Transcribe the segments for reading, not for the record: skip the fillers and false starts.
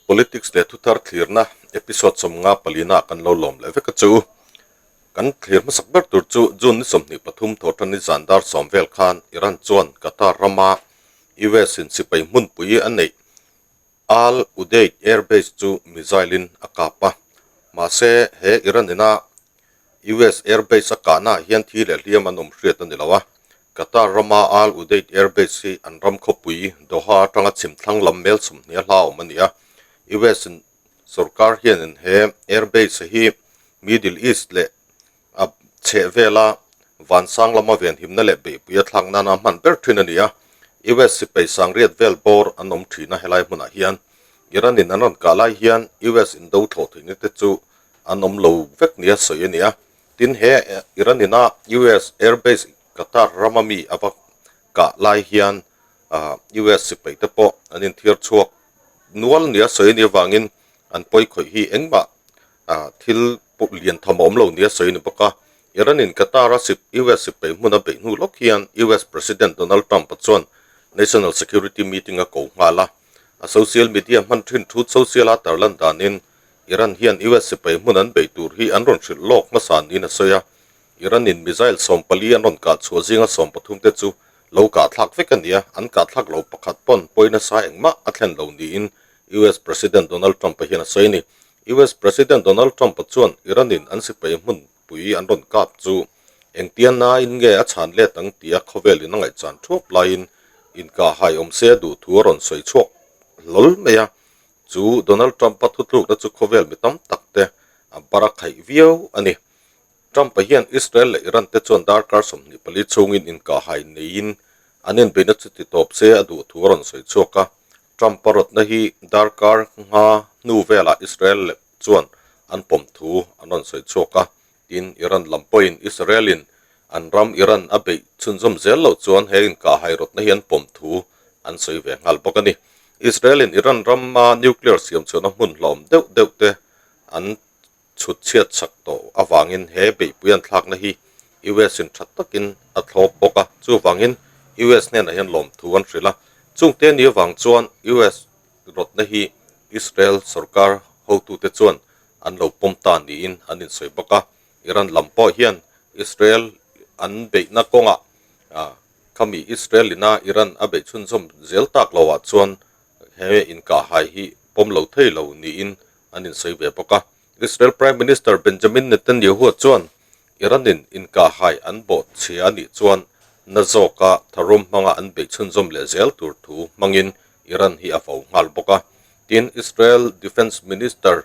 Politics leh thuthar thlirna episode 54 ah kan lo lawm leh vek a chu. Kan thlir hmasak ber tur chu June ni 23 thawhtan ni zan dar 10 vel khan Iran chuan Qatar rama US in sipai hmunpui a neih Al Udeid Air Base chu missile in a kap a. Mahse he Iran ina US Air Base a kahna ah hian thi leh hliam an awm hriat a ni lo a. Qatar rama Al Udeid Air Base hi an ram khawpui Doha atanga chhim thlang lam mel 20 a hla awm a ni a. US in sorkar hianin he Air Base hi Middle East leh a chheh vela vansang lama venhimna leh beihpui a thlak nana hman ber thin a ni a. US sipai sangriat vel bawr an awm thin a helai hmunah hian Iran in an rawn kah lai hian US indo thlawh theihna te chu an awm lo vek nia sawi a ni a. Tin he Iran ina US Air Base Qatar rama mi a va kah lai hian US sipai te pawh an inthiar chhuak nual nia sawi a nih avangin an pawi khawih hi engmah thil lian tham a awm lo nia sawi a ni bawk a. Iran in Qatar a US sipai hmun a beih hnu lawk hian US President Donald Trump a chuan National Security Meeting a ko nghal a. A social media hman thin Truth Social a tarlan danin Iran hian US sipai hmun an beih tur hi an rawn hrilh lawk hmasa niin a sawi a. Iran in missile 14 an rawn kah chhuah zinga 13 te chu lo kah thlak vek a ni a, an kah thlak lo pakhat pawn pawi nasa engmah a thlen lo niin US President Donald Trump-a hian a sawi a ni. US President Donald Trump-a chuan Iran in an sipai hmun pui an rawn kap chu engtia nain nge a chhan let ang tia khawvel in a ngaihchan thuap laiin inkahhai awm se a duh thu a rawn sawi chhuak hlawl mai a. Chu Donald Trump-a thutlukna chu khawvel mi tam tak te a bar a khaih viau a ni. Trump-a hian Israel leh Iran te chuan darkar 24 chhungin inkahhai neiin an inbeihna chu ti tawp se a duh thu a rawn sawi chhuak a. Trump-a rawtna hi darkar ngha hnu velah Israel leh chuan an pawm thu an rawn sawi chhuak a. Tin, Iran lam pawhin Israel-in an ram Iran a beih chhunzawm zel loh chuan he inkahhai rawtna hi an pawm thu an sawi ve nghal bawk a ni. Israel-in Iran rama nuclear siam chhuahna hmun hlauhawm deuh deuh te an chhut chhiat chak tawh avangin he beihpui an thlakna hi US in tha takin a thlawp bawk a, chuvangin US hnenah hian lawmthu an hrilh a. Chungte ni avang chuan US rawtna hi Israel sorkar hotute chuan an lo pawm ta niin an insawi bawk a. Iran lam pawh hian Israel an beihna kawngah khami Israel ina Iran a beih chhunzawm zel tak loah chuan he inkahhai hi pawm lo thei lo niin an insawi ve bawk a. Israel Prime Minister Benjamin Netanyahu chuan Iran-in inkahhai an bawh chhia a nih chuan na zawka tharum hmanga an beih chhunzawm leh zel tur thu hmangin Iran hi a vo nghal bawk a. Tin, Israel Defence Minister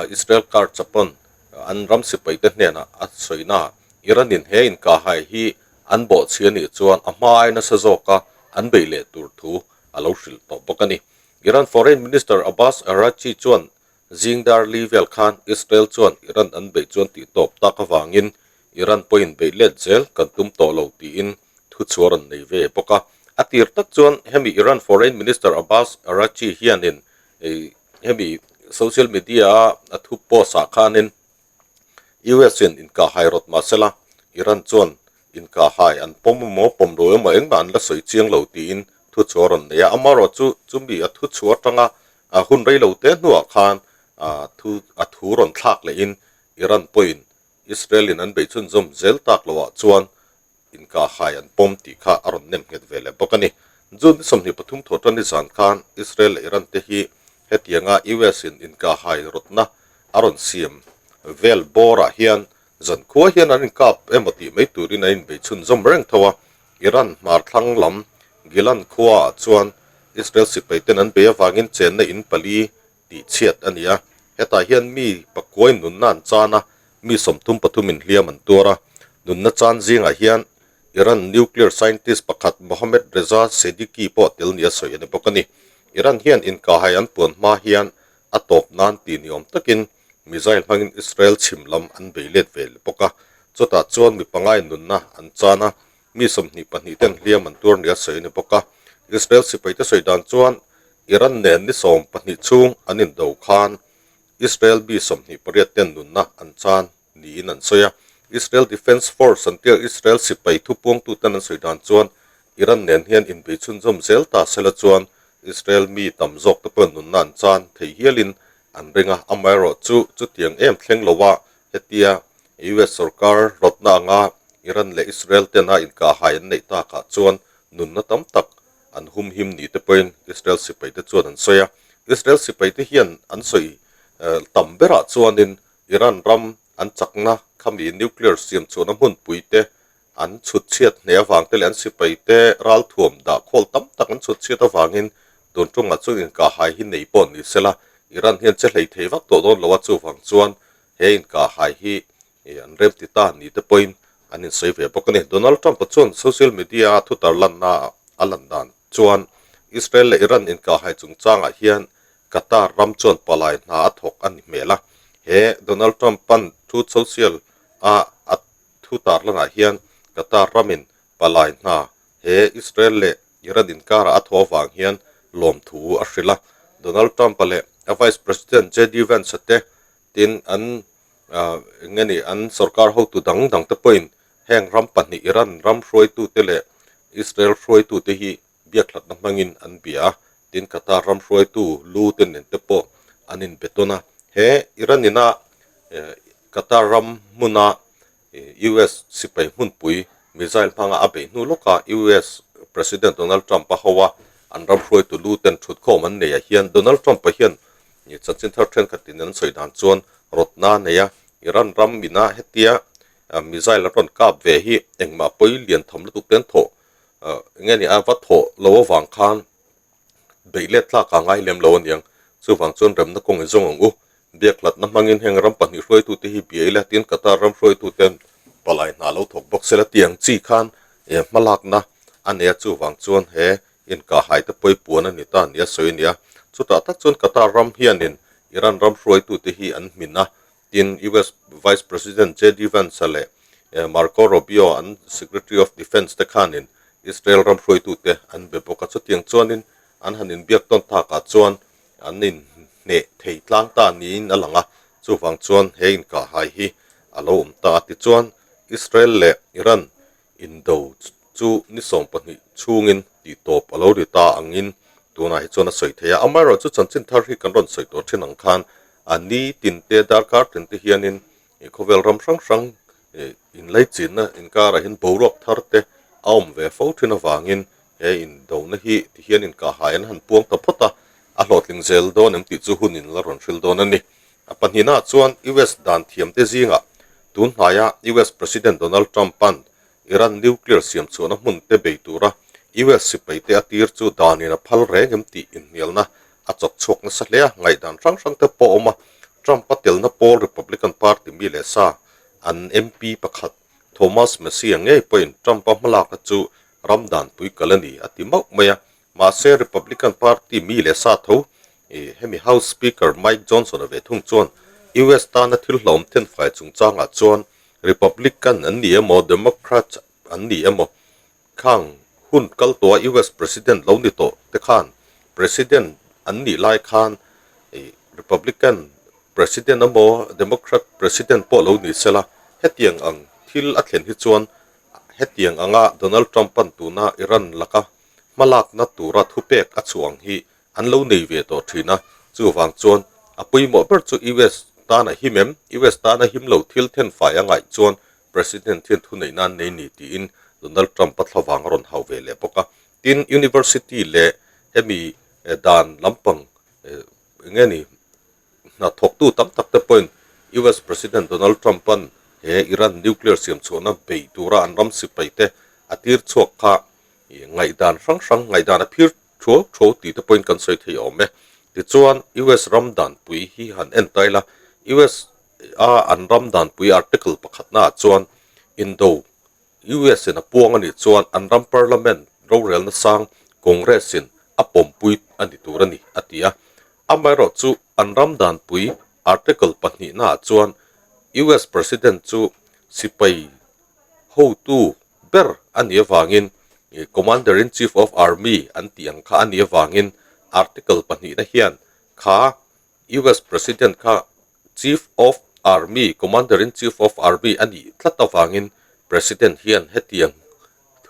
Israel Katz pawn an ram sipaite hnenah a sawina Iran-in he inkahhai hi an bawh chhia a nih chuan a hma ai nasa zawka an beih leh tur thu a lo hrilh tawh bawk a ni. Iran Foreign Minister Abbas Araghchi chuan zing dar li vel khan Israel chuan Iran an beih chuan tih tawp tak avangin Iran pawhin beih let zel kan tum tawh lo tiin thuchhuah rawn nei ve bawk a. A tir tak chuan hemi Iran Foreign Minister Abbas Araghchi hianin hemi social media a a thu post ah khanin US in inkahhai rawt mahsela Iran chuan inkahhai an pawm emaw pawm lo emaw engmah an la sawi chiang lo tiin thuchhuah a rawn nei a. Amaherawh chu chumi a thuchhuah atanga hun rei lo te hnuah khan thu a thu rawn thlak lehin Iran pawhin Israel in an beih chhunzawm zel tak loah chuan inkahhai an pawm tih kha a rawn nem nghet ve leh bawk a ni. June ni 23 thawhtan ni zan khan Israel leh Iran te hi hetianga US in inkahhai rawtna a rawn siam vel bawrah hian zankhua hian an inkap emaw tih mai turin an inbei chhunzawm reng tho a. Iran hmar thlang lam Gilan khuaah chuan Israel sipai ten an bei avangin chenna in pali tih chhiat a ni a. Hetah hian mi pakuain nunna an chan a, mi 33 in hliam an tuar a. Nunna chan zingah hian Iran nuclear scientist pakhat Mohammad Reza Sediqi pawh tel nia sawi a ni bawk a ni. Iran hian inkahhai an puan hma hian a tawp nan ti ni awm takin missile hmangin Israel chhim lam an bei let ve bawk a. Chutah chuan mi pangai nunna an chan a, mi 22 ten hliam an tuar nia sawi a ni bawk a. Israel sipaite sawi dan chuan Iran nen ni 12 chhung an indo khan Israel mi 28 ten nunna an chan niin an sawi a. Israel Defense Force an tia Israel sipai thupuangtuten an sawi dan chuan Iran nen hian inbei chhunzawm zel ta sela chuan Israel mi tam zawk te pawhin nunna an chan thei hialin an ring a, amaherawhchu chutiang em thleng loa hetia US sorkar rawtna anga Iran leh Israel tena inkahhai an neih takah chuan nunna tam tak an humhim ni te pawhin Israel sipaite chuan an sawi a. Israel sipaite hian an sawi tam berah chuanin Iran ram an chakna khami nuclear siam chhuahna hmunpui te an chhut chhiat hneh avang te leh an sipai te ralthuam dah khawl tam tak an chhut chhiat avangin tun tungah chuan inkahhai hi nei pawh ni sela Iran hian che hlei thei vak tawh dawn lo a, chuvang chuan he inkahhai hi an rem ti ta ni te pawhin an insawi ve bawk a ni. Donald Trump-a chuan social media-a thutar lanna a lan dan chuan Israel leh Iran inkahhai chungchangah hian Qatar ram chuan palai hna a thawk a ni hmel a, he Donald Trump-a'n Truth Social-a a Thu tarlanah hian Qatar ramin palai hna he Israel leh Iran inkarah a thaw avang hian lawmthu a hrilh a. Donald Trump-a leh a Vice President JD Vance-a te tin an eng nge ni an sorkar hotu dang dang te pawhin heng ram pahnih Iran ram hruaitute leh Israel hruaitute hi biakhlatna hmangin an bia a, tin Qatar ram hruaitu lu te nen te pawh an inbe tawn a. He Iran ina Qatar ram hmuna US sipai hmunpui missile hmanga a beih hnu lawka US President Donald Trump a ho a, an ram hruaitu lu ten thutkhawm an nei ah hian Donald Trump a hian chanchin thar thenkhatin an sawi dan chuan rawtna a nei a, Iran ram ina hetia missile an rawn kap ve hi engmah pawi lian tham lutuk te an thawh Eng nge ni a va thawh lo avang khan beih let tlak a ngai lem lo aniang. Chuvang chuan remna kawng i zawng ang u. Biakhlatna hmangin heng ram pahnih hruaitute hi bia ila tin Qatar ram hruaituten palai hna lo thawk bawk sela tiang chi khan hmalakna a nei a chuvang chuan he inkahhai te pawi puan a ni ta nia sawi a ni a. Chutah tak chuan Qatar ram hianin Iran ram hruaitute hi an hmin a, Tin, US Vice President JD Vance-a leh Marco Rubio an Secretary of Defence te khanin Israel ram hruaitute an be bawk a, chutiang chuanin an han inbiak tawn takah chuan an inhneh thei tlang ta niin a lang a, chuvang chuan he inkahhai hi a lo awm ta a. Tichuan, Israel leh Iran Indo chu ni 12 chhungin tih tawp a lo ri ta angin tunah hi chuan a sawi thei a. Amaherawhchu chanchin thar hi kan rawn sawi tawh thin ang khan a ni tin te darkar tin te hianin khawvel ram hrang hrang inlaichinna inkarah hian boruak thar te a awm ve fo thin avangin he indona hi ti hian inkahhai an han puang ta phawt a, a hlawhtling zel dawn em tih chu hun in la rawn hril dawn a ni. A pahnihnaah chuan US dan thiamte zingah tun hnaia US President Donald Trump-a'n Iran nuclear siam chhuahna hmun te bei tura US sipaite a tir chu danin a phal reng em tih inhnialna a chawk chhuak nasa hle a, ngaihdan hrang hrang te pawh a awm a. Trump-a telna pawl Republican Party mi leh sa an MP pakhat Thomas Massie ngei pawhin Trump-a hmalakna chu ram danpui kal a ni a ti mauh mai a, Mahse, Republican Party mi leh sa tho, hemi House Speaker Mike Johnson-a ve thung chuan US tana thil hlauhawm thenfai chungchangah chuan Republican an ni emaw Democrat an ni emaw khang hun kal tawha US President lo ni tawh te khan President an nih lai khan Republican President emaw Democrat President pawh lo ni sela hetiang ang thil a thlen hi chuan hetiang anga Donald Trump-a'n tuna Iran laka hmalakna tura thupek a chhuah ang hi an lo nei ve tawh thin a, chuvang chuan a pawimawh ber chu US tan a him em? US tan a him lo thil thenfai a ngaih chuan President hian thuneihna an nei ni tiin Donald Trump a thlavang a rawn hauh ve leh bawk a. Tin, University leh hemi dan lampang eng nge ni hna thawktu tam tak te pawhin US President Donald Trump-a'n he Iran nuclear siam chhuahna bei tura an ram sipai te a tir chhuak kha Ih ngaihdan hrang hrang, ngaihdan a phir thuau thuau tih te pawhin kan sawi thei awm e. Tichuan, US ram danpui hi han en ta ila, US a an ram danpui article pakhatna ah chuan Indo US in a puang a nih chuan an ram parliament rorelna sang Congress in a pawmpui a ni tur a ni a ti a. Amaherawh chu an ram danpui article pahnihna ah chuan US President chu sipai hotu ber a nih avangin Commander-in-Chief of Army an tih ang kha a nih avangin Article pahnihna hian kha US President kha Chief of Army, Commander-in-Chief of Army a nih tlat avangin President hian hetiang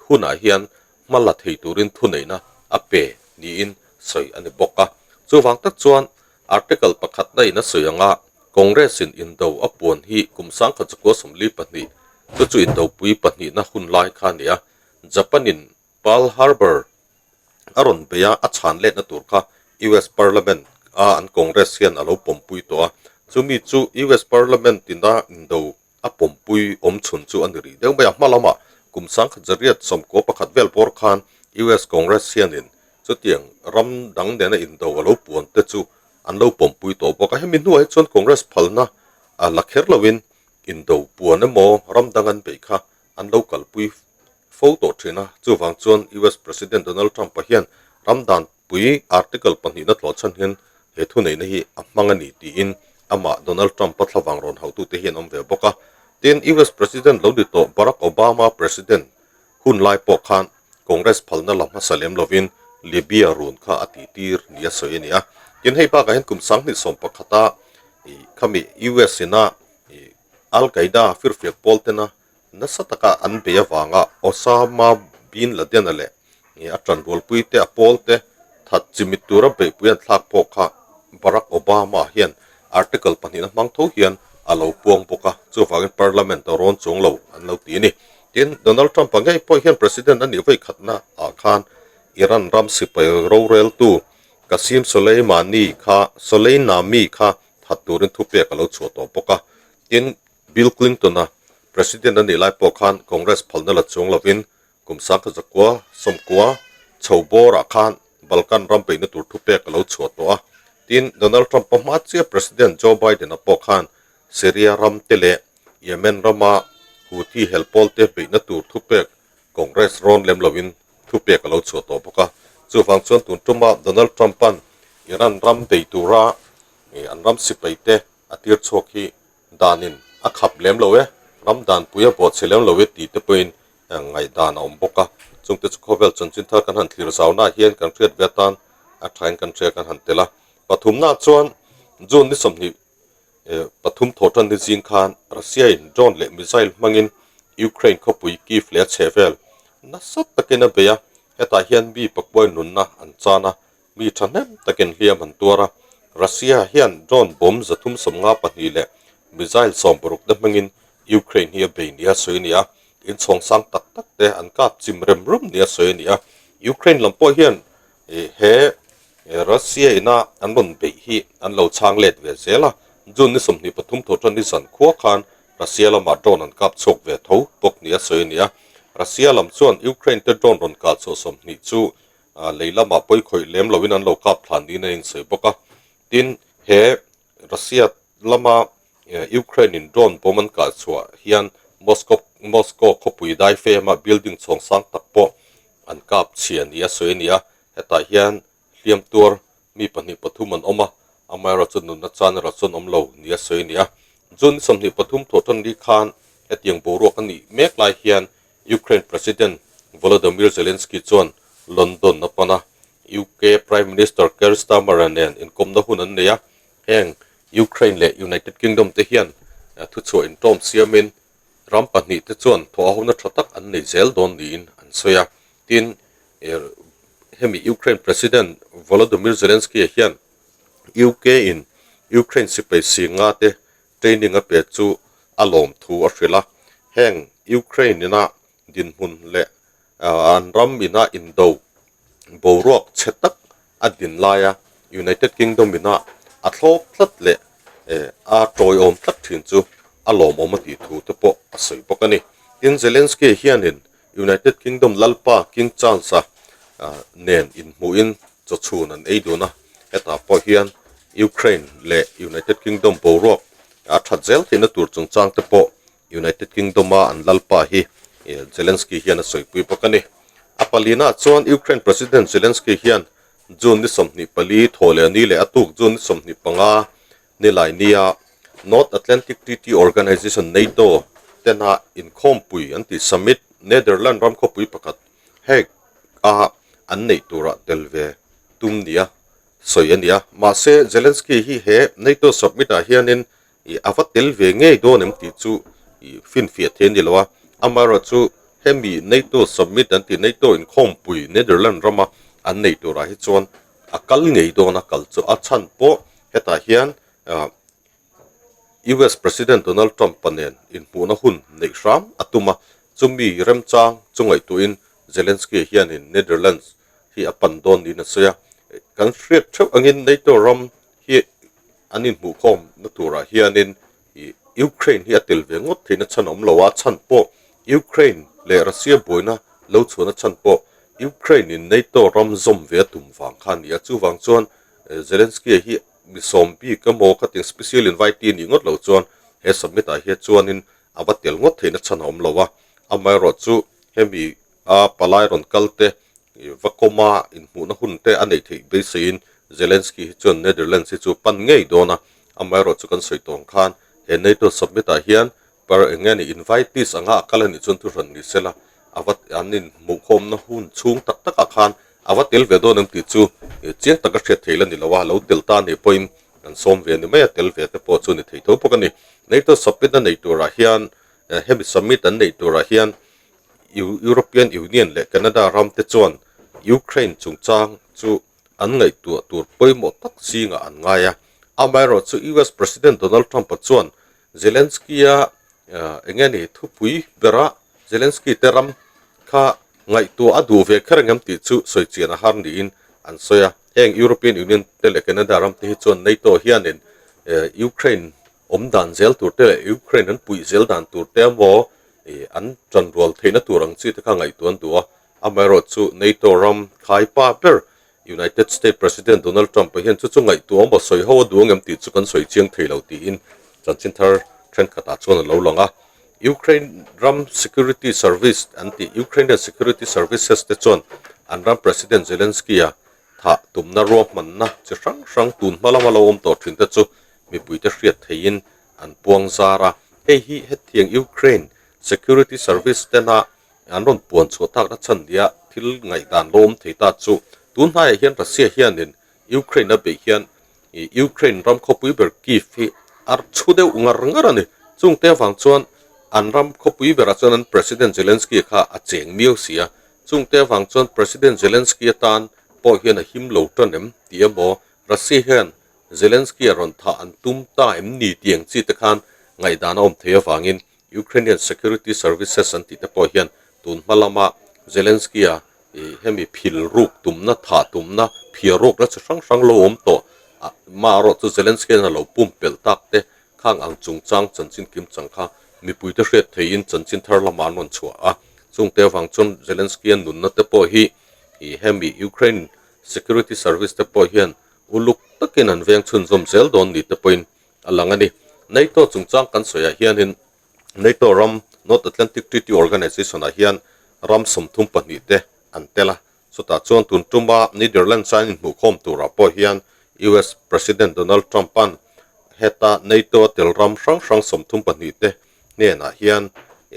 hunah hian hma la thei turin thuneihna a pe niin sawi a ni bawk a. Chuvang tak chuan Article pakhatna in a sawi ang a, Congress in indo a puan hi kum 1942, chu chu indopui pahnihna hun lai kha a ni a, Japan in Pearl Harbor a rawn bei a, a chhan letna tur kha US Parliament a an Congress hian a lo pawmpui tawh a, chumi chu US Parliament ina indo a pawmpui awm chhun chu a ni rih deuh mai a. Hma lamah kum 1991 vel bawr khan US Congress hianin chutiang ram dang nena indo a lo puan te chu an lo pawmpui tawh bawk a. Hemi hnuah hi chuan Congress phalna a la kher loin indo puan emaw ram dang an beih kha an lo kalpui fo tawh thin a. Chuvang chuan US President Donald Trump-a hian ram dan pui article pahnihna tlawh chhan hian he thuneihna hi a hmang a ni tiin amah Donald Trump-a thlavang rawn hautute hi an awm ve bawk a. Tin, US President lo ni tawh Barack Obama President hun lai pawh khan Congress phalna la hmasa lem lovin Libya run kha a tihtir ni a sawi a ni a. Tin, hei bakah hian kum 2011-a khami US ina Al-Qaeda firfiak pawl tena Nasa taka an bei avanga Osama bin Laden-a leh a tanrualpuite a pawlte that chimit tura beihpui an thlak pawh kha Barack Obama hian article pahnihna hmang tho hian a lo puang bawk a, chuvangin Parliament a rawn chuang lo an lo ti a ni. Tin, Donald Trump-a ngei pawh hian President a nih vawikhatna ah khan Iran ram sipai roreltu Qasem Soleimani kha Soleimani kha that turin thupek a lo chhuah tawh bawk a. Tin, Bill Clinton-a President a nih lai pawh khan Congress phalna la chuang lovin kum 1990 chho bawrah khan Balkan ram beihna tur thupek a lo chhuah tawh a. Tin, Donald Trump-a hma chiah President Joe Biden-a pawh khan Syria ram te leh Yemen rama Houthi helpawlte beihna tur thupek Congress rawn lem lovin thupek a lo chhuah tawh bawk a. Chuvang chuan tun tuma Donald Trump-a'n Iran ram bei tura an ram sipaite a tir chhuak hi danin a khap lem lo e, ram danpui a bawhchhe lem lo e tih te pawhin ngaihdan a awm bawk a. Chungte chu khawvel chanchin thar kan han thlir zaunaah hian kan hriat ve atan a thain kan hria kan han tel a. Pathumnaah chuan June ni 23 thawh tan ni zing khan Russia-in drone leh missile hmangin Ukraine khawpui Kyiv leh a chhehvel nasa takin a bei a, hetah hian mi pakuai nunna an chan a, Mi thahnem takin hliam an tuar a, Russia hian drone bomb 352 leh missile 60 te hmangin Ukraine hi a bei nia sawi a ni a, inchhawng sang tak tak te an kap chim rem rum nia sawi a ni a. Ukraine lam pawh hian he Russia ina an rawn beih hi an lo chhang let ve zel a, June ni 23 thawhtan ni zan khua khan Russia lamah drone an kap chhuak ve tho bawk nia sawi a ni a. Russia lam chuan Ukraine te drone rawn kah chhuah 20 chu Lei lamah pawi khawih lem loin an lo kap thlan niin a insawi bawk a. Tin, he Russia lama Ukraine-in drone bomb an kah chhuah hian Moscow Moscow khawpui dai fema building chhawng sang tak pawh an kap chhia ni a sawi a ni a. Hetah hian hliam tuar mi pahnih pathum an awm a, amaherawhchu nunna chan erawh chuan awm lo ni a sawi a ni a. June 23 thawhtan li khan hetiang boruak a nih mek lai hian Ukraine President Volodymyr Zelensky chuan London a pan a, UK Prime Minister Keir Starmer-a nen inkawmna hun an nei a. Heng Ukraine leh United Kingdom te hian thuchhuah intawm siamin ram pahnih te chuan thawhahona tha tak an nei zel dawn niin an sawi a. Tin, hemi Ukraine President Volodymyr Zelensky-a hian UK-in Ukraine sipai singa te training a pe chu a lawm thu a hrilh a, heng Ukraine ina dinhmun leh an ram ina indo boruak chhe tak a din laia United Kingdom ina a thlawp tlat leh a tawiawm tlat thin chu a lawmawm a tih thu te pawh a sawi bawk a ni. Tin, Zelensky hianin United Kingdom lalpa King Charles-a nen inhmuhin chawchhun an ei dun a, hetah pawh hian Ukraine leh United Kingdom boruak a that zel theihna tur chungchang te pawh United Kingdom-a an lalpa hi Zelensky hian a sawipui bawk a ni. A palina chuan Ukraine President Zelensky hian June ni 24 thaw leh ni leh a tuk June ni 25 Nilai nia North Atlantic Treaty Organization, NATO, tena inkhawmpui an tih summit Netherlands ram khawpui pakhat Hague a an neih turah tel ve tum nia sawi a ni a. Mahse, Zelensky hi he NATO summit ah hianin a va tel ve ngei dawn em tih chu finfiah thei a ni lo a. Amaherawhchu hemi NATO summit an tih NATO inkhawmpui Netherlands rama an neih turah hi chuan. a kal ngei dawn a kal chu a chhan pawh hetah hian ah US President Donald Trump-a nen inhmuhna hun neih hram a tum a, chumi remchang chu ngaihtuahin Zelensky hianin Netherlands hi a pan dawn niin a sawi a. Kan hriat theuh angin NATO ram hi an inhmuhkhawmna turah hianin Ukraine hi a tel ve ngawt theihna chhan a awm lo a, chhan pawh Ukraine leh Russia buaina lo chhuahna chhan pawh Ukraine-in NATO ram zawm ve a tum vang kha a ni a, chuvang chuan Zelensky-a hi mi sawm bik emaw khatiang special invitee nih ngawt loh chuan he summit ah hian chuanin a va tel ngawt theihna chhan a awm lo a, amaherawh chu hemi a palai rawn kal te va kawma inhmuhna hun te a neih theih beiseiin Zelensky hi chuan Netherlands hi chu pan ngei dawn a, amaherawh chu kan sawi tawng khan he NATO summit ah hian Per eng nge ni invitees anga a kal a nih chuan thuhran ni sela a va an inhmuhkhawmna hun chhung tak takah khan a va tel ve dawn em tih chu chiang taka hriat theih la ni lo a, lo tel ta nih pawhin kan sawm ve ni mai a, tel ve te pawh chu ni thei tho bawk a ni. NATO summit a neih turah hian hemi summit an neih turah hian European Union leh Canada ram te chuan Ukraine chungchang chu an ngaihtuah tur pawimawh tak zingah an ngai a. Amaherawhchu US President Donald Trump-a chuan Zelensky-a eng nge ni thupui bera Zelensky te ram kha ngaihtuah a duh ve kher engem tih chu sawi chian a har niin an sawi a. Heng European Union te leh Canada ram te hi chuan NATO hianin Ukraine awm dan zel tur te leh Ukraine an puih zel dan tur te emaw an tanrual theihna tur ang chi te kha ngaihtuah an duh a. Amaherawhchu NATO ram khaipa ber United States President Donald Trump-a hian chu chu ngaihtuah emaw sawi ho a duh angem tih chu kan sawi chiang thei lo tiin chanchin thar thenkhatah chuan a lo lang a. Ukraine ram security service an tih Ukrainian Security Services te chuan an ram President Zelensky-a thah tumna ruahmanna chi hrang hrang tun hma lama lo awm tawh thin te chu mipuite hriat theiin an puang zar a. Hei hi hetiang Ukraine Security Service tena An rawn puan chhuah takna chhan nia thil ngaihdan lo awm thei ta chu tun hnaiah hian Russia hianin Ukraine a beih hian Ukraine ram khawpui ber Kyiv hi a chhu deuh ngar ngar a ni. Chungte avang chuan an ram khawpui berah chuan an President Zelensky kha a cheng miau si a. Chungte avang chuan President Zelensky atan pawh hian a him lo tan em tih emaw Russia hian Zelensky a rawn thah an tum ta em ni tih ang chi te khan ngaihdan a awm thei avangin Ukrainian Security Services an tih te pawh hian tun hma lama Zelensky-a ih hemi phil ruk tumna, thah tumna, phiar rukna chi hrang hrang lo awm tawh a, marawh chu Zelensky-a'n a lo pumpelh tak te khang ang chungchang chanchin kim chang kha mipuite hriat theihin chanchin thar lamah an rawn chhuah a. Chungte avang chuan Zelensky-a nunna te pawh hi ih hemi Ukraine Security Service te pawh hian uluk takin an veng chhunzawm zel dawn ni te pawhin a lang a ni. NATO chungchang kan sawiah hianin NATO ram North Atlantic Treaty Organization ah hian ram 32 te an tel a, chutah chuan tun tuma Netherlands a an inhmuhkhawm turah pawh hian US President Donald Trump-a'n heta NATO a tel ram hrang hrang 32 te hnenah hian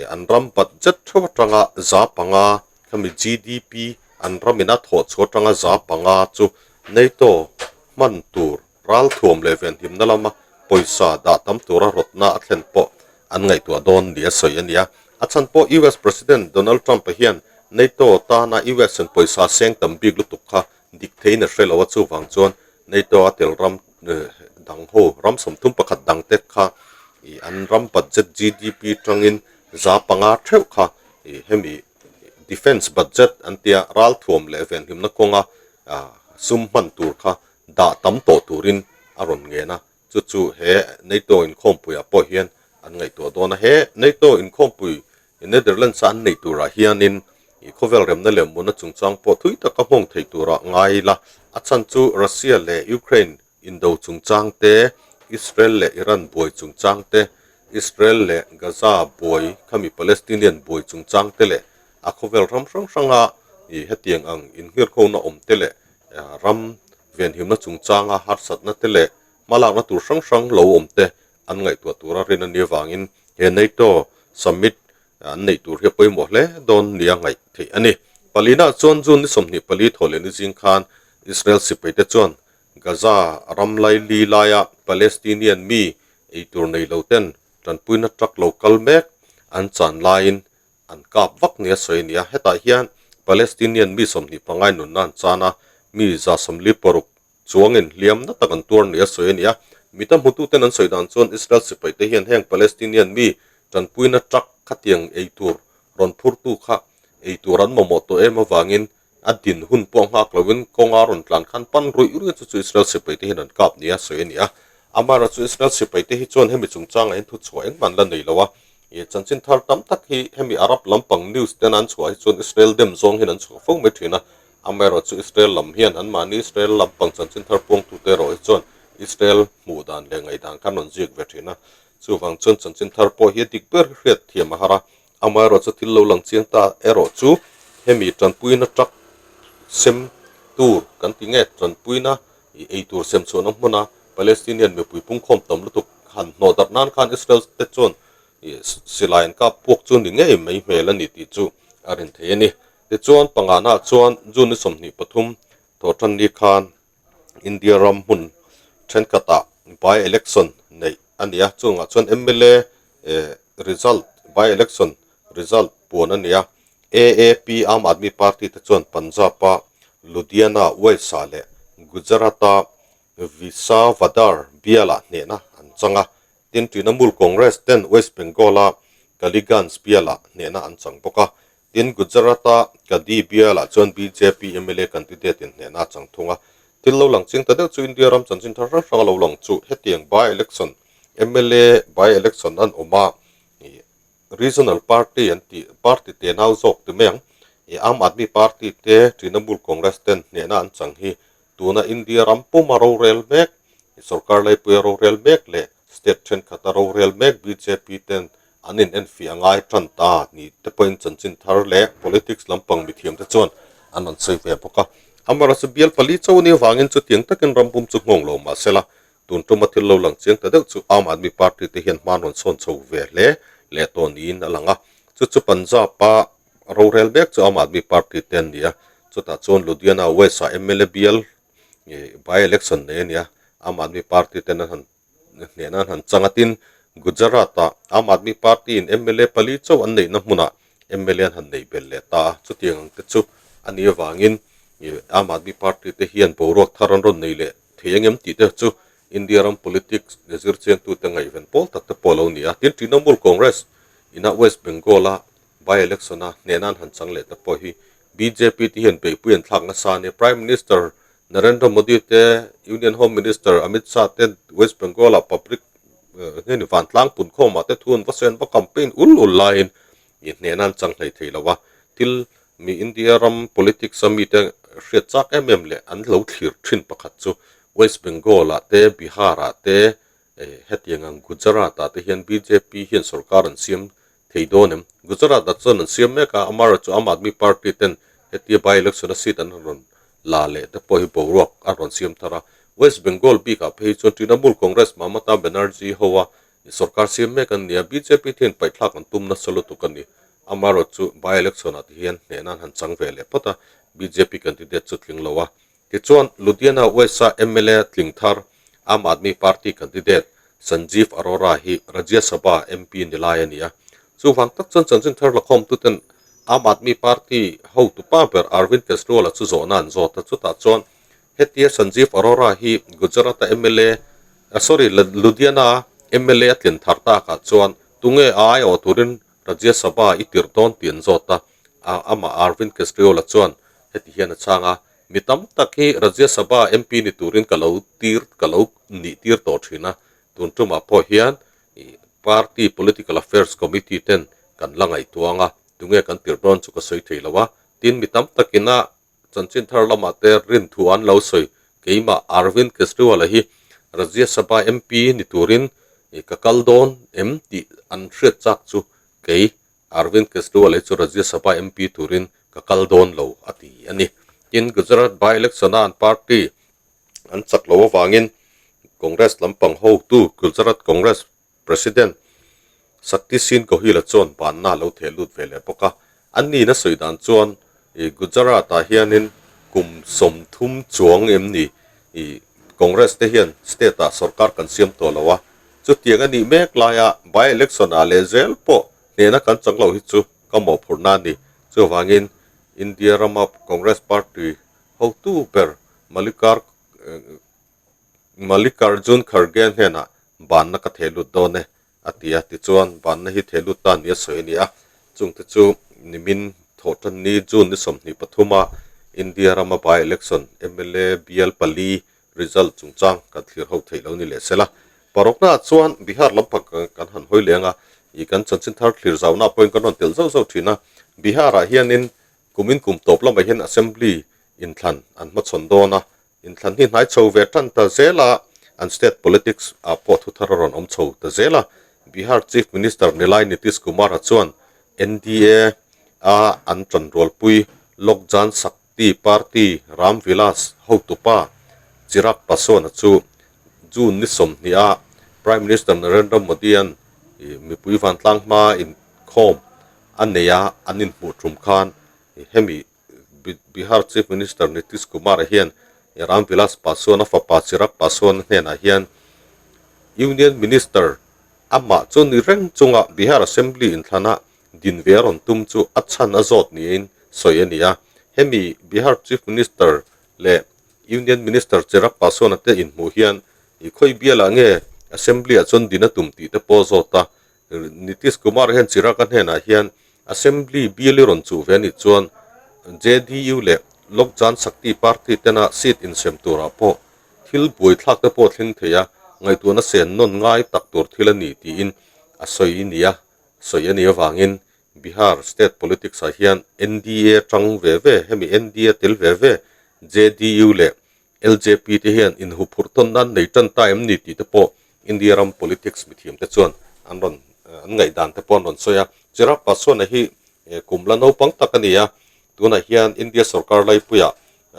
an ram budget theuh atanga 5% khami GDP an ramin a thawh chhuah atanga 5% chu NATO hman tur Ralthuam leh venhimna lama pawisa dah tam tura rawtna a thlen pawh an ngaihtuah dawn nia sawi a ni a. A chhan pawh US President Donald Trump-a hian NATO tana US in pawisa seng tam bik lutuk kha dik theiin a hre lo a, chuvang chuan NATO a tel ram dang ho ram 31 dangte kha an ram budget GDP tangin 5% theuh kha hemi defence budget an tia ralthuam leh venhimna kawnga sum hman tur kha dah tam tawh turin a rawn ngen a, chu chu he NATO inkhawmpuiah pawh hian an ngaihtuah dawn a. He NATO inkhawmpui Netherlands-a an neih turah hianin khawvel remna leh muna chungchang pawh thui taka nghawng thei turah ngai ila, a chhan chu Russia leh Ukraine indo chungchang te, Israel leh Iran buai chungchang te, Israel leh Gaza buai khami Palestinian buai chungchang te leh a khawvel ram hrang hranga hetiang ang inngirhona awm te leh Ram venhimna chungchanga harsatna te leh hmalakna tur hrang hrang lo awm te an ngaihtuah tura rin a nih avangin he NATO summit an neih tur hi a pawimawh hle dawn nia ngaih theih a ni. Palina chuan June ni 24 thaw leh ni zing khan Israel sipaite chuan Gaza ram laili laia Palestinian mi eitur nei lo ten tanpuina truck lo kal mek an chan laiin an kap vak nia sawi a ni a. Hetah hian Palestinian mi 25 nunna an chan a, mi 146 chuangin hliam na tak an tuar nia sawi a ni a. Mita hmututen an sawi dan chuan Israel sipaite hian heng Palestinian mi tanpuina truck khatiang ei tur rawn phurtu kha ei tur an mamawh tawh em avangin a din hun pawh nghak loin kawnga rawn tlan khan pan ruih ruih chu chu Israel sipaite hian an kap nia sawi a ni a. Amaherawhchu chu Israel sipaite hi chuan hemi chungchangah hian thuchhuah engmah an la nei lo a. Ih chanchin thar tam tak hi hemi Arab lampang news ten an chhuah hi chuan Israel dem zawng hian an chhuah fo mai thin a. Amaherawhchu Israel lam hian anmahni Israel lampang chanchin thar puangtute erawh hi chuan Israel hmuh dan leh ngaihdan khan rawn ziak ve thin a. Chuvang chuan chanchin thar pawh hi a dik ber hi hriat thiam a har a. Amaherawhchu thil lo lang chiang ta erawh chu hemi tanpuina truck sem tur kan ti nge tanpuina ih ei tur sem chhuahna hmuna Palestinian mipui pungkhawm tam lutuk han hnawh darh nan khan Israel te chuan ih silai an kap puak chu ni ngei mai hmel a ni tih chu a rin thei a ni. Tichuan pangana chuan June ni 23 thawhtan ni khan India ram hmun thenkhatah by election neih a ni a, chungah chuan mla eh result by election result puan a ni a, AAP Aam Aadmi Party te chuan Punjab a Ludhiana, West ah leh Gujarat a Visavadar bialah hnehna an chang a, tin Trinamool Congress ten West Bengal a Kaliganj bialah hnehna an chang bawk a, Tin, Gujarat-a Kadi bialah chuan bjp mla candidate-in hnehna a chang thung a. Thil lo lang chiang ta deuh chu India ram chanchin thar hrang hrang a lo lang chu hetiang by-election, mla by-election an awm a, ih regional party an tih party tenau zawk ti mai ang, ih Aam Aadmi Party te Trinamool Congress ten hnehna an chang hi tuna India ram puma rorel mek, sorkar laipuia rorel mek leh state thenkhat-a rorel mek bjp ten An in enfiah ngai tan ta ni te pawhin chanchin thar leh politics lampang mithiam te chuan an rawn sawi ve bawk a. Amaherawhchu bial pali cho ni avangin chutiang takin ram pum chu nghawng lo mah sela, tun tuma thil lo lang chiang ta deuh chu Aam Aadmi Party te hian hma an rawn sawn chho ve hle leh tawh niin a lang a. Chu chu Punjab-a rorel mek chu Aam Aadmi Party te an ni a, chutah chuan Ludhiana West-ah mla bial by-election nei a ni a, Aam Aadmi Party ten an han hnehna an han chang a, tin, Gujarat-ah Aam Aadmi Party-in mla pali chauh an neihna hmunah mla an han neih belh leh ta a, chutiang ang te chu a nih avangin Aam Aadmi Party te hian boruak thar an rawn nei leh thei ang em tih te chu India ram politics zirchiangtute ngaihven pawl tak te pawh a lo ni a, tin, Trinamool Congress ina West Bengal-a by-election-a hnehna an han chang leh te pawh hi bjp te hian beihpui an thlak nasa a ni. Prime Minister Narendra Modi te, Union Home Minister Amit Shah te West Bengal ah public nge ni vantlang punkhawm ah te thu an va sawi an va campaign ul ul laiin ih hnehna an chang hlei thei lo a. Thil mi India ram politics a mite hriat chak em em leh an lo thlir thin pakhat chu West Bengal ah te, Bihar ah te, hetiang ang Gujarat ah te hian bjp hian sorkar an siam thei dawn em? Gujarat ah chuan an siam mek a, Amara chu Aam Aadmi Party ten hetia by election a seat an rawn la leh te pawh hi boruak a rawn siam thar a. West Bengal bikah phei hi chuan Trinamool Congress Mamata Banerjee ho a sorkar siam mek an ni a, bjp te hian paihthlak an tum nasa lutuk a ni. Amaherawh chu by election ah te hian hnehna an han chang ve leh phawt a, bjp candidate chu tling lo a. Tichuan, Ludhiana West-a mla tling thar Aam Aadmi Party candidate Sanjeev Arora hi Rajya Sabha MP ni lai a ni a. Chuvang tak chuan chanchin thar lakhawmtuten Aam Aadmi Party hotupa ber Arvind Kejriwal-a chu zawhna an zawt a, chutah chuan hetia Sanjeev Arora hi Gujarat-a mla, sorry, Ludhiana mla a tlin thar takah chuan tunge a aiawh turin Rajya Sabha i tirh dawn tih an zawt a, amah Arvind Kejriwal-a chuan heti hian a chhang a, Mi tam tak hi Rajya Sabha MP ni turin ka lo tir ka lo nih tir tawh thin a, tun tumah pawh hian Party Political Affairs Committee ten kan la ngaihtuang a, tunge kan tir dawn chu ka sawi thei lo a, tin mi tam takin a chanchin thar lamah te rin thu an lo sawi keimah Arvind Kejriwal-a hi Rajya Sabha MP ni turin ka kal dawn em tih an hriat chak chu kei Arvind Kejriwal hi chu Rajya Sabha MP turin ka kal dawn lo a ti a ni. Tin, Gujarat by-election a an party an chak lo avangin Congress lampang hotu Gujarat Congress President Shaktisinh Gohil-a chuan banna a lo theh lut ve leh bawk a. An nihna sawi dan chuan Gujarat-ah hianin kum 30 chuang em ni Congress te hian state-ah sorkar kan siam tawh lo a, Chutiang a nih mek laia by-election ah leh zel pawh hnehna kan chang lo hi chu ka mawhphurhna a ni. Chuvangin India rama Congress party hotu ber Malikar Mallikarjun Kharge hnenah banna ka theh lut dawn e a ti a, tichuan banna hi theh lut ta nia sawi a ni a, chungte chu nimin thawhtanni June ni 23 a India rama by election mla bial pali result chungchang kan thlir ho theih lo ni leh sela. Paruknaah chuan Bihar lampang kan han hawi leng a, ih kan chanchin thar thlir zauhna pawhin kan rawn telh zauh zauh thin a, Bihar-ah hianin kumin kum tawp lamah hian Assembly inthlan an hmachhawn dawn a, Inthlan hi hnai chho ve tan ta zel a, an state politics ah pawh thu thar a rawn awm chho ta zel a. Bihar Chief Minister Nilai Nitish Kumar-a chuan NDA a an tanrualpui Lok Jan Shakti Party Ram Vilas hotupa Chirag Paswan-a chu June ni 20 a Prime Minister Narendra Modi-a'n mipui vantlang hma inkhawm a nei a, an inhmuh tum khan hemi Bihar Chief Minister Nitish Kumar-a hian Ram Vilas Paswan-a fapa Chirag Paswan-a hnenah hian Union Minister amah chu ni reng chunga Bihar Assembly inthlana din ve a rawn tum chu a chhan a zawt niin sawi a ni a. Hemi Bihar Chief Minister leh Union Minister Chirag Paswan-a te inhmuh hian i khawi bialah nge Assembly-ah chuan din a tum tih te pawh a zawt a. Nitish Kumar hian Chirag-a hnenah hian Assembly bill i rawn chuh ve anih chuan JDU leh Lok Jan Shakti Party tena seat insem turah pawh thil buaithlak te pawh thleng thei a, ngaihtuahna sen nawn ngai tak tur thil a ni tiin a sawi nia sawi a nih avangin Bihar state politics ah hian NDA tang ve ve hemi NDA tel ve ve JDU leh LJP te hian inhuphurh tawn nan nei tan ta em ni tih te pawh India ram politics mithiam te chuan an rawn an ngaihdan te pawh an rawn sawi a. Chirag Paswan-a hi kum la naupang tak a ni a, tunah hian India sorkar laipuiah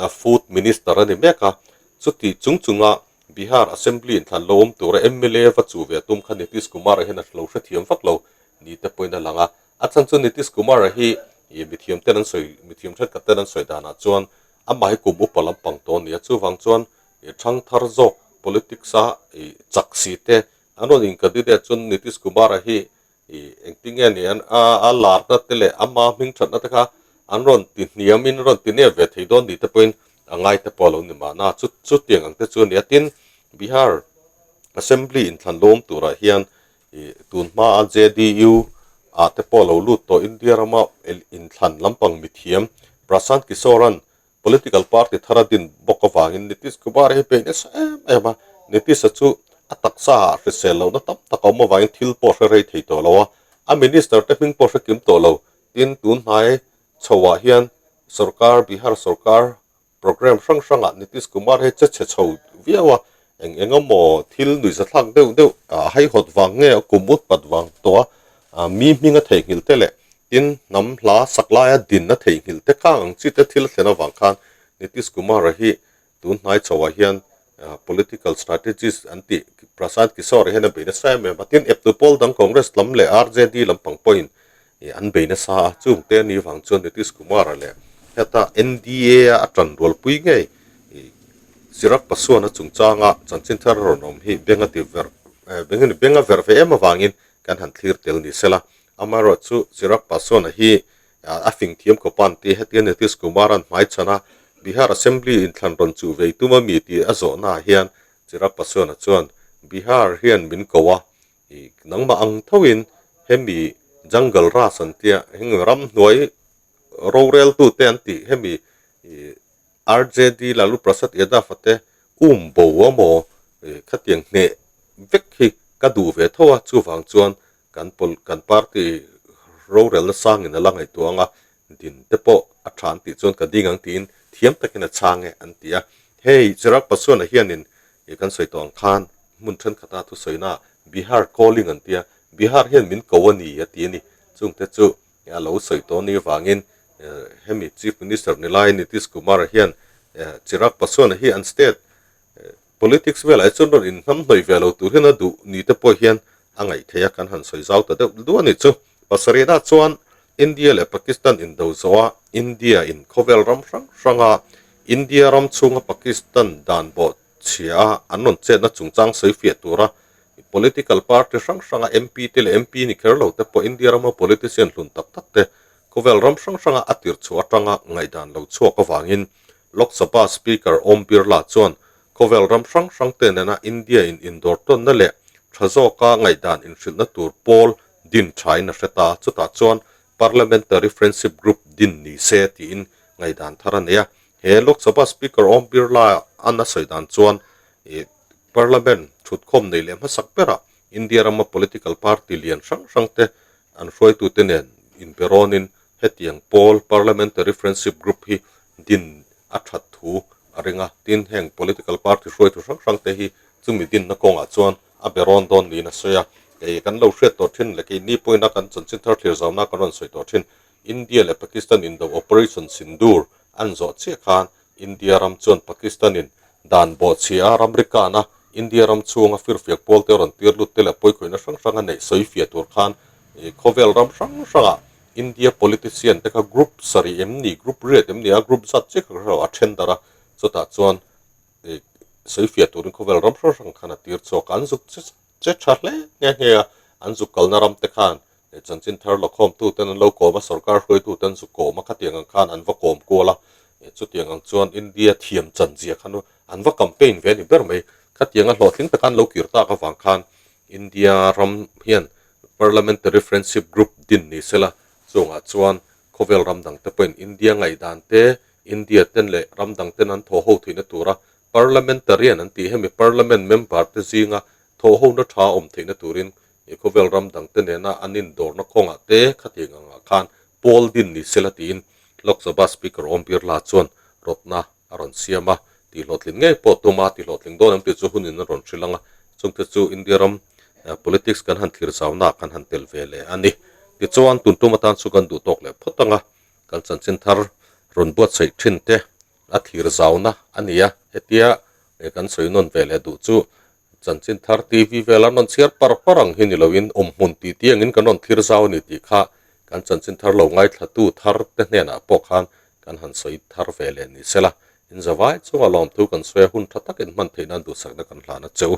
Food Minister a ni mek a, chuti chung chunga Bihar Assembly inthlan lo awm tura mla va chu ve tum kha Nitish Kumar-a hian a lo hrethiam vak lo ni te pawhin a lang a. A chhan chu Nitish Kumar-a hi mithiam ten an sawi mithiam thenkhat ten an sawi danah chuan Amah hi kum upa lampang tawh a ni a, chuvang chuan i thang thar zawk politics a i chak si te an rawn in candidate chuan Nitish Kumar-a hi i engtin nge ni an a larna te leh ama hming thatna te kha an rawn ti hniam in rawn ti nep ve thei dawn ni te pawhin a ngai te pawh a lo ni mahna chu chutiang ang te chu a ni a. Tin, Bihar Assembly inthlan lawm turah hian i tun hmaa JDU ah te pawh lo lut tawh India rama inthlan lampang mithiam Prashant Kishore-a'n political party thar a din bawk avangin Nitish Kumar hi bei nasa em em a, Nitish-a chu a taksa ah hrisel lohna tam tak a awm avangin thil pawh hre rei thei tawh lo a, a minister te hming pawh hre kim tawh lo. Tin, tun hnai chho ah hian sorkar Bihar sorkar Programme hrang hrangah Nitish Kumar hi che chhe chho viau a, eng eng emaw thil nuihzathlak deuh deuh a haihawt vang nge a kum ut pat vang tawh a, mi hminga theihnghilh te leh tin hnam hla sak laia dinna theihnghilh te khang ang chi te thil a thlen avang khan Nitish Kumar-a hi tun hnai chhoah hian political strategist an tih Prashant Kishore hian a bei nasa em em a, tin eptu pawl dang Congress lam leh RJD lampang pawhin an bei nasa a, chung te anih vang chuan Nitish Kumar-a leh heta NDA-a a tan rualpui ngei Chirag Paswan-a chungchanga chanchin thar a rawn awm hi beng a ti ver beng a verh ve em avangin kan han thlir tel ni sela. Amaherawhchu Chirag Paswan-a hi a fing thiam khawp a an ti. Hetia Nitish Kumar-a'n hmaichhan a Bihar Assembly inthlan rawn chuh vei tum a mi tih a zawhnaah hian Chirag Paswan-a chuan Bihar hian min ko a, I nangmah ang thoin hemi jungle raj an tia heng ramhnuai roreltute an tih hemi i RJD Lalu Prasad Yadav a te um bo a maw khatiang hneh vek hi ka duh ve tho a chuvang chuan kan pol kan party rorelna sangin a la ngaihtuah ang a din te pawh a tha an tih chuan ka ding ang tiin thiam takin a chhang e an ti a hei Chirag Paswan-a hianin I kan sawi tawh ang khan hmun thenkhat a thusawi na Bihar calling an tia, Bihar hian min ko a ni a ti a ni. Chungte chu a lo sawi tawh ni avangin hemi Chief Minister ni lai Nitish Kumar hian Chirag Paswan hi an state politics velah hi chuan rawn inhnamhnawih ve lo tur hian a duh ni te pawh hian a ngaih theih a, kan han sawi zau ta deuh duh a ni chu. Pasarihna chuan India leh Pakistan indo zawha India in khawvel ram hrang hranga India ram chhunga Pakistan dan bawh chhia a an rawn chetna chungchang sawi fiah tura political party hrang hranga MP te leh MP ni kher lo te pawh India rama politician hlun tak tak te khawvel ram hrang hranga a tirh chhuah atanga ngaihdan lo chhuak avangin. Lok Sabha Speaker Om Birla chuan khawvel ram hrang hrang te nena India in indawr tawnna leh tha zawka ngaihdan inhrilhna tur pawl din thain a hre ta. Chutah chuan Parliamentary Friendship Group din ni se tiin ngaihdan thar a nei a. He Lok Sabha Speaker Om Birla an a sawi dan chuan Parliament thutkhawm nei leh hmasak berah India rama political party lian hrang hrang te an hruaitute nen inberawnin hetiang pawl Parliamentary Friendship Group hi din a that thu a ring a. Tin, heng political party hruaitu hrang hrang te hi chumi dinna kawngah chuan a berawn dawn niin a sawi a. Kei kan lo hriat tawh thin leh keini pawhin a kan chanchin thar thlir zauna kan rawn sawi tawh thin. India leh Pakistan indo Operation Sindoor an zawh chiah khan India ram chuan Pakistan-in dan bawhchhia a ramri kana India ram chhunga firfiak pawlte rawn tir lut te leh pawikhawihna hrang hrang a neih sawi fiah tur khan khawvel ram hrang hrangah India politician te kha group sarih em ni, group riat em ni a group zat chiah kha ka hre lo, a then darh a, chutah chuan sawi fiah turin khawvel ram hrang hrang khan a tir chhuak a, an zuk che tha hle nghe nghe a, an zuk kalna ram te khan chanchin thar lawkhawmtu ten an lo kawm a, sorkar hruaitu ten zuk kawm a, khatiang ang khan an va kawm kual a, chutiang ang chuan India thiam chanzia khan an va campaign ve a ni ber mai, khatiang a hlawhtling taka an lo kir tak avang khan India ram hian Parliamentary Friendship Group din ni sela, chungah chuan khawvel ram dangte pawhin India ngaihdan te, India ten leh ram dang ten an thawhho theihna tura Parliamentarian an tih hemi Parliament member te zinga thawhhona tha awm theihna turin he khawvel ram dangte nena an indawrna kawngah te khatiang angah khan pawl din ni sela tiin Lok Sabha Speaker Om Birla chuan rawtna a rawn siam a, tihhlawhtling ngei pawh tum a, tihhlawhtling dawn em tih chu hunin a rawn hrilh ang a, chungte chu India ram politics kan han thlir zaunaah kan han tel ve leh a ni. Tichuan tun tum atan chu kan duh tawk leh phawt ang a, kan chanchin thar rawn buatsaih thin te a thlir zauna a ni a, hetia kan sawi nawn ve leh duh chu chanchin thar TV vel an rawn chhiar par par ang hi ni loin awmhmun tih tih angin kan rawn thlir zau a ni tih kha kan chanchin thar lo ngaithlatu thar te hnenah pawh khan kan han sawi thar ve leh ni sela, in zavai chunga lawmthu kan sawi a hun tha takin hman theih nan duhsakna kan hlan a che u.